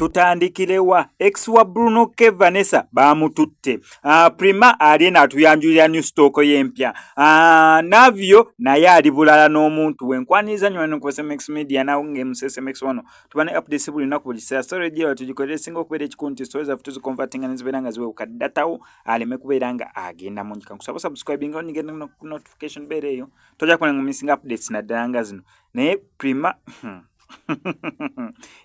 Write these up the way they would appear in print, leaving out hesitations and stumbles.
Tutandikirewa? Ex wa Bruno K Vanessa bamututte. Prima ali eno atuyanjulira new stock y'empya. Navio naye ali bulala n'omuntu we. Nkwaniriza nnyo wano ku SMX Media, nawe ng'emusa SMX wano tuba ne updates buli lunaku, buli kiseera. Story gye tugikolera esinga okubeera ekikulu nti story zaffe tuziconvertinga ne zibeera nga ziwewuka, datawo aleme kubeera nga agenda mungi. Kankusaba subscribing, onyige ku notification bell eyo, tojja kubona nga missing updates naddala nga zino. Naye Prima,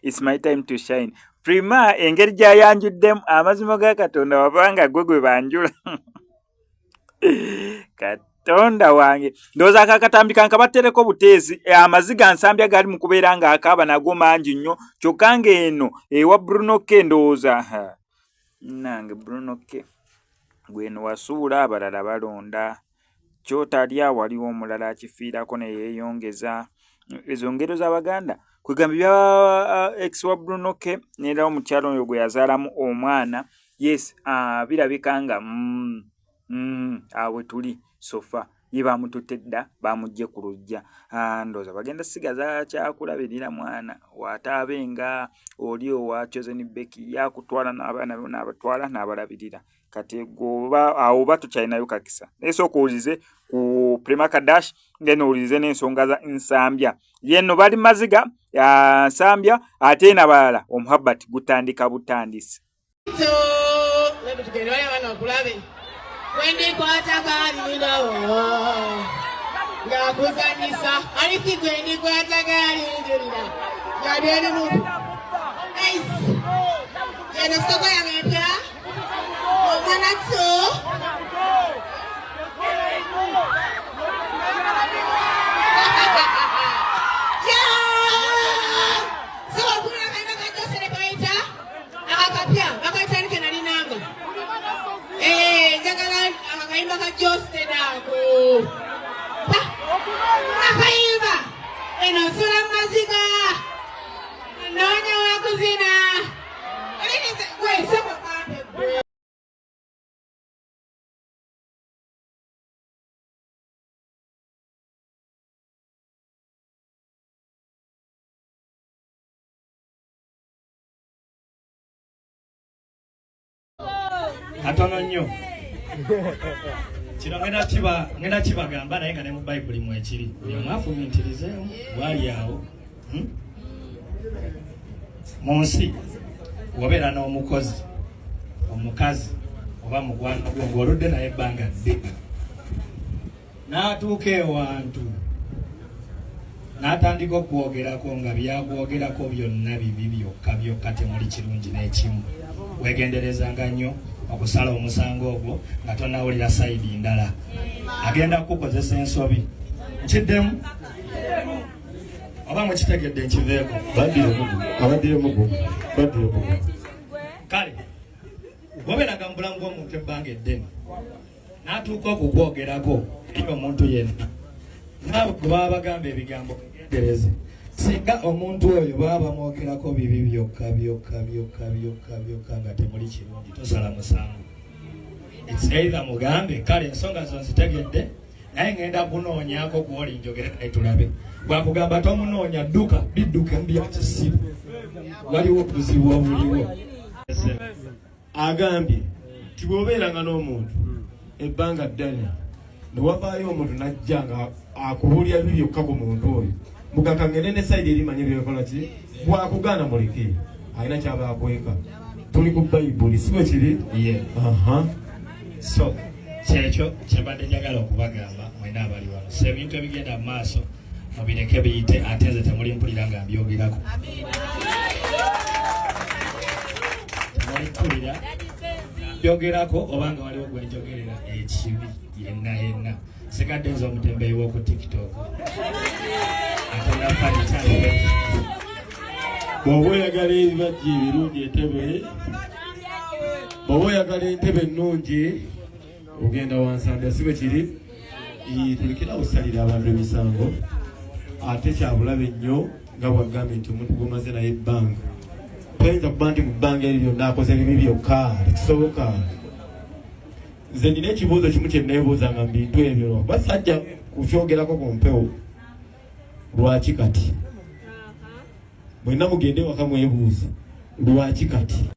it's my time to shine. Prima engeri gy'ayanjuddemu, amazima ga Katonda, wabanga gwe gwe banjula, Katonda wange. Ndowooza akakatambi kankabatereko buteezi. Amaziga Nsambya gali mu kubeera ng'akaaba nago mangi nnyo, kyokka ng'eno ewa Bruno K, ndowooza nange Bruno K gweno wasuula abalala balonda kyotalya, waliwo omulala akifiirako ne yeeyongeza. Ezo ngero z'Abaganda. Kwegamba bya ex wa Bruno K neera omukyalo oyo gwe yazaalamu omwana, yes, birabika nga awe tuli sofa ye bamututte dda, bamugje ku lujja. Ndowooza bagenda sigaza kyakulabirira mwana wataabe nga oli owa Chosen Becky yakutwala n'abaana be n'abatwala n'abalabirira. Kati gwoba awo oba tukyalinayo kakisa, naye sooka owulirize ku Prima Kadash, then owulirize n'ensonga za Nsambya. Yenno bali maziga ya Nsambya, ate nabalala omuhabati gutandika butandisi. Tugende wali abaana bakulabe. Gwendikwata galinawo ng'akuzanyisa aliki, gwendikwata galinjulira nga byerimu. Eno soko yange empya, omwana to. Akakapya bakayita nike nalinanga njagala akakayimba ka Josted ako akayimba eno nsula mumaziga noonya wakuzina gwe soko kampe gwe. Katono nnyo kino ngenda kibagamba, naye nga ne mu Bayibuli mwekiri. Buli omu afumiitirizeemu bwali awo. Mu nsi wobeera n'omukozi omukazi oba mukwano gwo ng'oludde naye ebbanga ddene, n'atuuka ewantu n'atandika okwogerako nga byakwogerako byonna bibi byokka byokka, temuli kirungi n'ekimu, wegenderezanga nnyo okusala omusango ogwo nga tonawulira side ndala. Agenda kukukozesa ensobi. Nkiddemu oba mukitegedde nkiveeko? Abaddire mugu, baddire mugu. Kale wobeeraga mu bulamu bw'omuntu ebbanga eddene, n'atuuka okukwogerako eri omuntu yenna, naawe gwe baba bagamba ebigambo gendereze. Singa omuntu oyo baba bamwogerako bibi byokka byokka byokka byokka byokka nga temuli kirungi, tosala musango. It's either mugambe, "Kale ensonga zo nzitegedde, naye ngenda kunoonyaako kwoli njogere naye tulabe." Bwakugamba tomunoonya, dduka bidduke mu byakisiru, waliwo obuzibu obuliwo. Agambye nti bw'obeeranga n'omuntu ebbanga ddene ne wavaayo omuntu n'ajja nga akubuulira bibi byokka ku muntu oyo, mugaka ngende ne side eri manye byekola ki. Bwakugaana muleke, alina kyaba akweka. Tuli ku Bayibuli, si bwe kiri? Yeah. Aha. So kyekyo kyembadde njagala okubagamba mwena abali wano. So ebintu ebigenda mu maaso mubireke biyite, ate nze temulimpulira nga mbyogerako, temulimpulira mbyogerako oba nga waliwo gwenjogerera ekibi yenna yenna. Sigadde nze omutembeyi w'oku TikTok ate nafanikyayo. Bw'oba oyagala ebibajja ebirungi, entebe, bw'oba oyagala entebe ennungi, ogenda wansambya, si bwe kiri? Tulekerawo osalira abantu emisango, ate kyabulabe nnyo nga bwagambye nti omuntu gw'omaze naye ebbanga, toyinza kuba nti mu bbanga eryo lyonna akoze bibi byokka, tekisoboka. Nze nina ekibuuzo kimu kye neebuuzanga mu bintu ebyo, lwakuba sajja kukyogerako ku mpewo. Lwaki kati mwenna mugende waka mwebuuze? Lwaki kati?